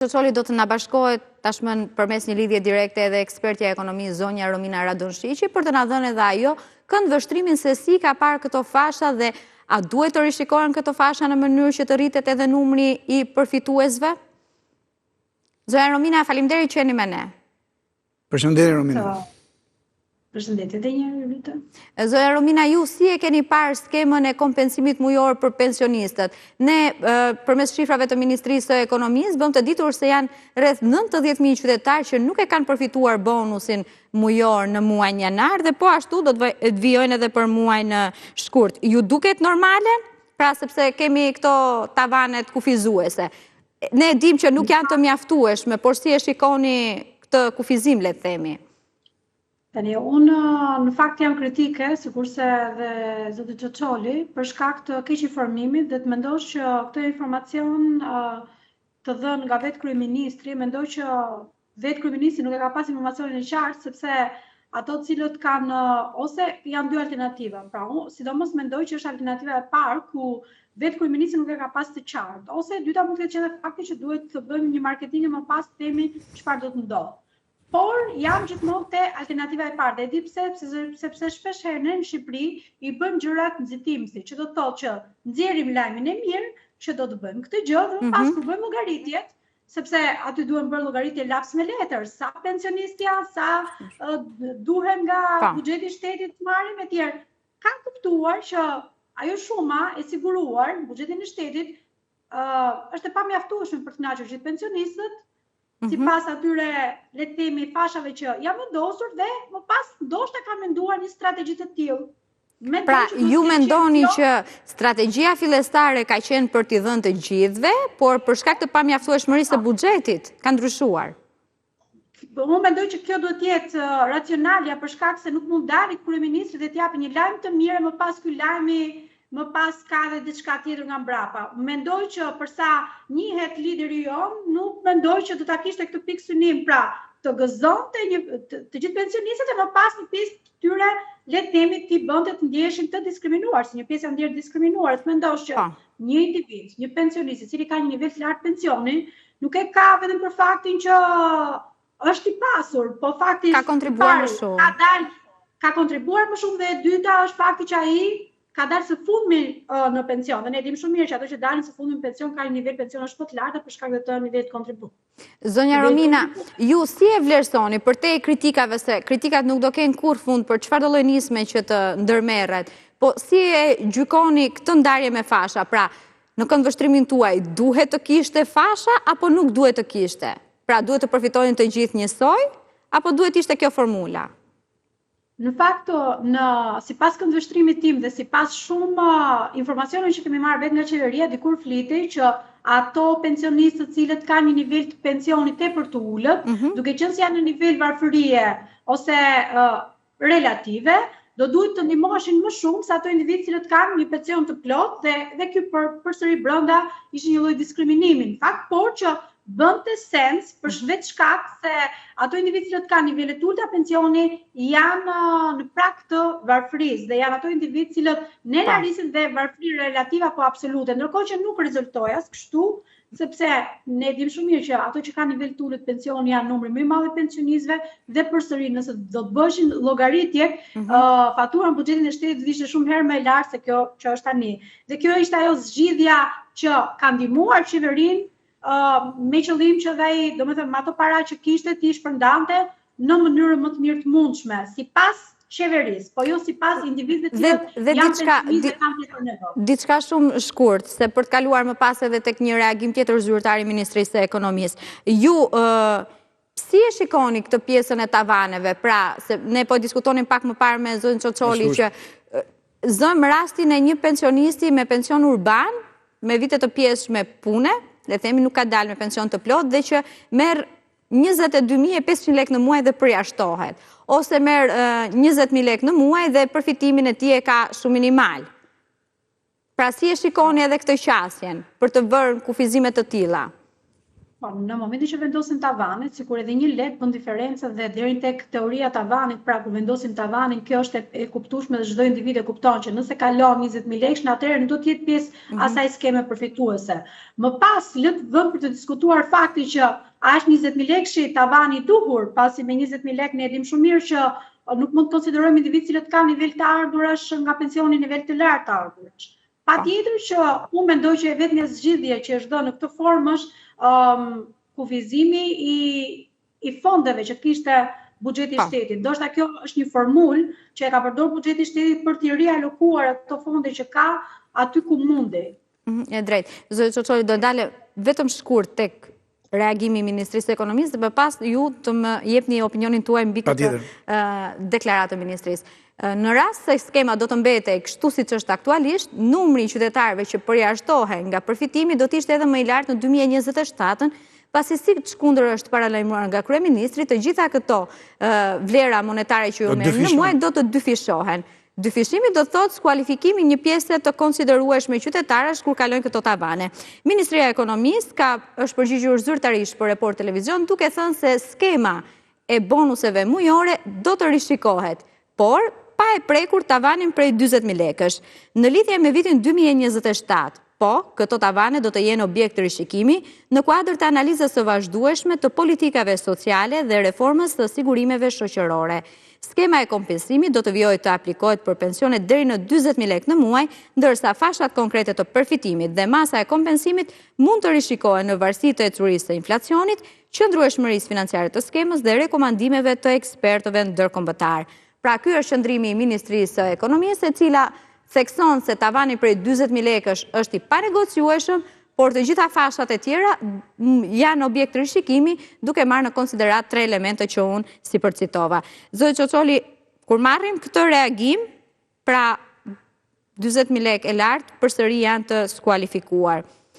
Çoçoli do të na bashkohet tashmë përmes një lidhje direkte edhe ekspertja e ekonomisë zonja Romina Radonshiqi për të na dhënë edhe ajo këndvështrimin se si ka parë këto fasha dhe a duhet të rishikohen këto fasha në mënyrë që të rritet edhe numri i përfituesve? Zonja Romina, faleminderit që jeni me ne. Përshëndetje Romina. Përshëndetje edhe një herë, lutem. Zonja Romina, ju si e keni parë skemën e kompensimit mujor për pensionistët? Ne përmes shifrave të Ministrisë së Ekonomisë bëmë të ditur se janë rreth 90.000 qytetarë që nuk e kanë përfituar bonusin mujor në muajin janar dhe po ashtu do të vijojnë edhe për muajin shkurt. Ju duket normale? Pra sepse kemi këto tavanet kufizuese. Ne e dimë që nuk janë të mjaftueshme, por si e shikoni këtë kufizim, le të themi? Tani, unë në fakt jam kritike, sikurse dhe zoti Çoçoli, për shkak të keqinformimit dhe të mendosh që këtë informacion të dhënë nga vetë kryeministri, mendoj që Vetë kryeministri nuk e ka pas informacionin e qartë sepse ato të cilët kanë ose janë dy alternativa. Pra, unë sidomos mendoj që është alternativa e parë ku vetë kryeministri nuk e ka pas të qartë. Ose e dyta mund të ketë qenë fakti që duhet të bëjmë një marketing e më pas të themi çfarë do të ndodhë. Por jam gjithmonë te alternativa e parë dhe e di pse, sepse sepse shpesh herë ne në Shqipëri i bëjmë gjërat nxitimthi, që do të thotë që nxjerrim lajmin e mirë që do të bëjmë këtë gjë dhe më pas mm -hmm. kur bëjmë llogaritjet, sepse aty duhen bërë llogaritje laps me letër, sa pensionistë janë, sa uh, duhen nga po. buxheti i shtetit të marrim etj. Kanë kuptuar që ajo shuma e siguruar në buxhetin e shtetit uh, është e pamjaftueshme për të kënaqur gjithë pensionistët, mm -hmm. sipas atyre, le të themi, fashave që janë vendosur dhe më pas ndoshta kanë menduar një strategji të tillë Pra, ju mendoni që strategjia fillestare ka qenë për t'i dhënë të gjithëve, por për shkak të pamjaftueshmërisë së po. buxhetit, ka ndryshuar. Po, unë mendoj që kjo duhet të jetë uh, racionalja për shkak se nuk mund dali kryeministri dhe të japi një lajm të mirë, më pas ky lajmi më pas ka edhe diçka tjetër nga mbrapa. Mendoj që për sa njihet lideri jonë, nuk mendoj që do ta kishte këtë pikësynim, pra të gëzonte një të, të gjithë pensionistët e më pas një pjesë tyre, le të themi, t'i bënte të ndjeheshin të diskriminuar, se një pjesë janë ndjerë të diskriminuar, të mendosh që po. një individ, një pensionist i cili ka një nivel të lartë pensioni, nuk e ka vetëm për faktin që është i pasur, po fakti ka kontribuar më shumë. Ka dalë, ka kontribuar më shumë dhe e dyta është fakti që ai ka dalë së fundmi në pension. Dhe ne dimë shumë mirë që ato që dalin së fundmi në pension kanë një nivel pensionesh më të lartë për shkak të nivelit kontribut. Zonja Romina, ju si e vlerësoni përtej kritikave se kritikat nuk do kenë kurrë fund për çfarëdo lloj nisme që të ndërmerret, po si e gjykoni këtë ndarje me fasha, pra në këndvështrimin tuaj duhet të kishte fasha apo nuk duhet të kishte? Pra duhet të përfitonin të gjithë njësoj apo duhet të ishte kjo formula? Në fakt, në sipas këndvështrimit tim dhe sipas shumë informacioneve që kemi marrë vetë nga qeveria, dikur flitej që ato pensionistë të cilët kanë një nivel të pensionit tepër të ulët, mm -hmm. duke qenë se janë në nivel varfërie ose uh, relative, do duhet të ndihmoheshin më shumë se ato individë të cilët kanë një pension të plotë dhe dhe ky për përsëri brenda ishte një lloj diskriminimi në fakt, por që bënte sens për mhm. vetë shkak se ato individë të cilët kanë nivele të ulëta pensioni janë në prag të varfërisë dhe janë ato individë të cilët ne na po. rrisin dhe varfëri relative apo absolute, ndërkohë që nuk rezultoi as kështu, sepse ne dimë shumë mirë që ato që kanë nivel të ulët pensioni janë numri më i madh i pensionistëve dhe përsëri nëse do të bëheshin llogaritjet, mm -hmm. uh, fatura në buxhetin e shtetit do të ishte shumë herë më e lartë se kjo që është tani. Dhe kjo ishte ajo zgjidhja që ka ndihmuar qeverinë me qëllim që dhe ai, domethënë, me ato para që kishte t'i shpërndante në mënyrën më të mirë të mundshme, sipas qeverisë, po jo sipas individëve të cilët dhe janë diçka, di, kanë tepër nevojë. Diçka shumë shkurt, se për të kaluar më pas edhe tek një reagim tjetër zyrtar i Ministrisë së Ekonomisë. Ju ë si e shikoni këtë pjesën e tavaneve? Pra, se ne po diskutonim pak më parë me zotin Çoçoli që Zëmë rastin e një pensionisti me pension urban, me vite të pjesshme pune, le të themi nuk ka dalë me pension të plotë dhe që merr 22.500 lekë në muaj dhe përjashtohet. Ose merr 20.000 lekë në muaj dhe përfitimin e tij e ka shumë minimal. Pra si e shikoni edhe këtë qasjen për të vërë kufizime të tilla? Po, në momentin që vendosim tavanet, sikur edhe një lek bën diferencën dhe deri tek teoria e tavanit, pra kur vendosim tavanin, kjo është e, e kuptueshme dhe çdo individ e kupton që nëse kalon 20000 lekë, në atëherë nuk do të jetë pjesë mm -hmm. asaj skeme përfituese. Më pas lë vend për të diskutuar fakti që a është 20000 lekëshi tavani i duhur, pasi me 20000 lekë ne e dimë shumë mirë që nuk mund të konsiderojmë individë të cilët kanë nivel të ardhurash nga pensioni nivel të lartë të ardhurash. Patjetër që unë mendoj që e vetmja zgjidhje që është dhënë në këtë formë është um, kufizimi i i fondeve që kishte buxheti i shtetit. Ndoshta kjo është një formulë që e ka përdorur buxheti i shtetit për t'i rialokuar ato fonde që ka aty ku mundi. Mhm, e drejtë. Zoti Çoçoli do ndalem vetëm shkurt tek reagimi i Ministrisë së Ekonomisë dhe më pas ju të më jepni opinionin tuaj mbi këtë deklaratë të Ministrisë. Në rast se skema do të mbetej kështu siç është aktualisht, numri i qytetarëve që përjashtohen nga përfitimi do të ishte edhe më i lartë në 2027-ën, pasi sikundër është paralajmëruar nga kryeministri, të gjitha këto vlera monetare që ju merrni në muaj do të dyfishohen. Dyfishimi do të thotë skualifikimi i një pjese të konsiderueshme qytetarësh kur kalojnë këto tavane. Ministria e Ekonomisë ka është përgjigjur zyrtarisht për Report Televizion duke thënë se skema e bonuseve mujore do të rishikohet, por pa e prekur tavanin prej 40.000 lekësh. Në lidhje me vitin 2027, po, këto tavane do të jenë objekt rishikimi në kuadër të analizës së vazhdueshme të politikave sociale dhe reformës së sigurimeve shoqërore. Skema e kompensimit do të vijojë të aplikohet për pensionet deri në 40.000 lekë në muaj, ndërsa fashat konkrete të përfitimit dhe masa e kompensimit mund të rishikohen në varësi të ecurisë së inflacionit, qëndrueshmërisë financiare të skemës dhe rekomandimeve të ekspertëve ndërkombëtarë. Pra ky është qëndrimi i Ministrisë së Ekonomisë, e cila thekson se tavani prej 40.000 lekësh është i panegociueshëm, por të gjitha fashat e tjera janë objekt rishikimi duke marrë në konsideratë tre elemente që unë sipër citova. Zoti Çoçoli, kur marrim këtë reagim, pra 40.000 lekë e lart, përsëri janë të skualifikuar.